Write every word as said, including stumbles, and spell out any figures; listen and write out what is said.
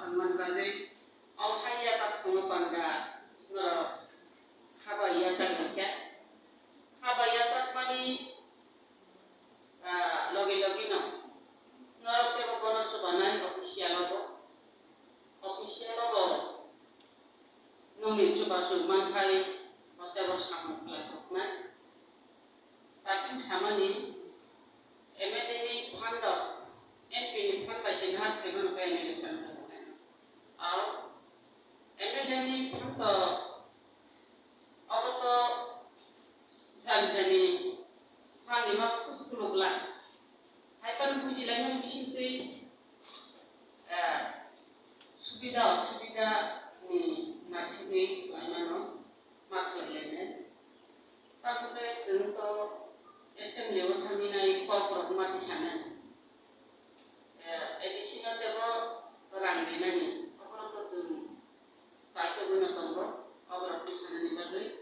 Sangman bagwi, o hai yachak songo panda norok khaba yachak wngkha. Khaba yachak mani, ah, logi logi no norok tebo bono chubanai official obo. Official obo nungni chubachu mankhai bo tebo samung khlai thoknai. Kasing samani M L A ni phan rok M P ni phan bai se nahar khaimano khe M L A phan rok. Au M L A ni phan to obo to jani jani phan ni ma kus kuluk la. Hai pan buji lai nang bising twi, eh, subida osubida ni nasigwi lai mano ma khlai lai nai. Tamo khe chwng to assembly o thangwi nai kok rok ma tisanai. Eh, A D C no tebo rang rinani, oborok to chwng chai tongwi no tongo, oborok tisanani bagwi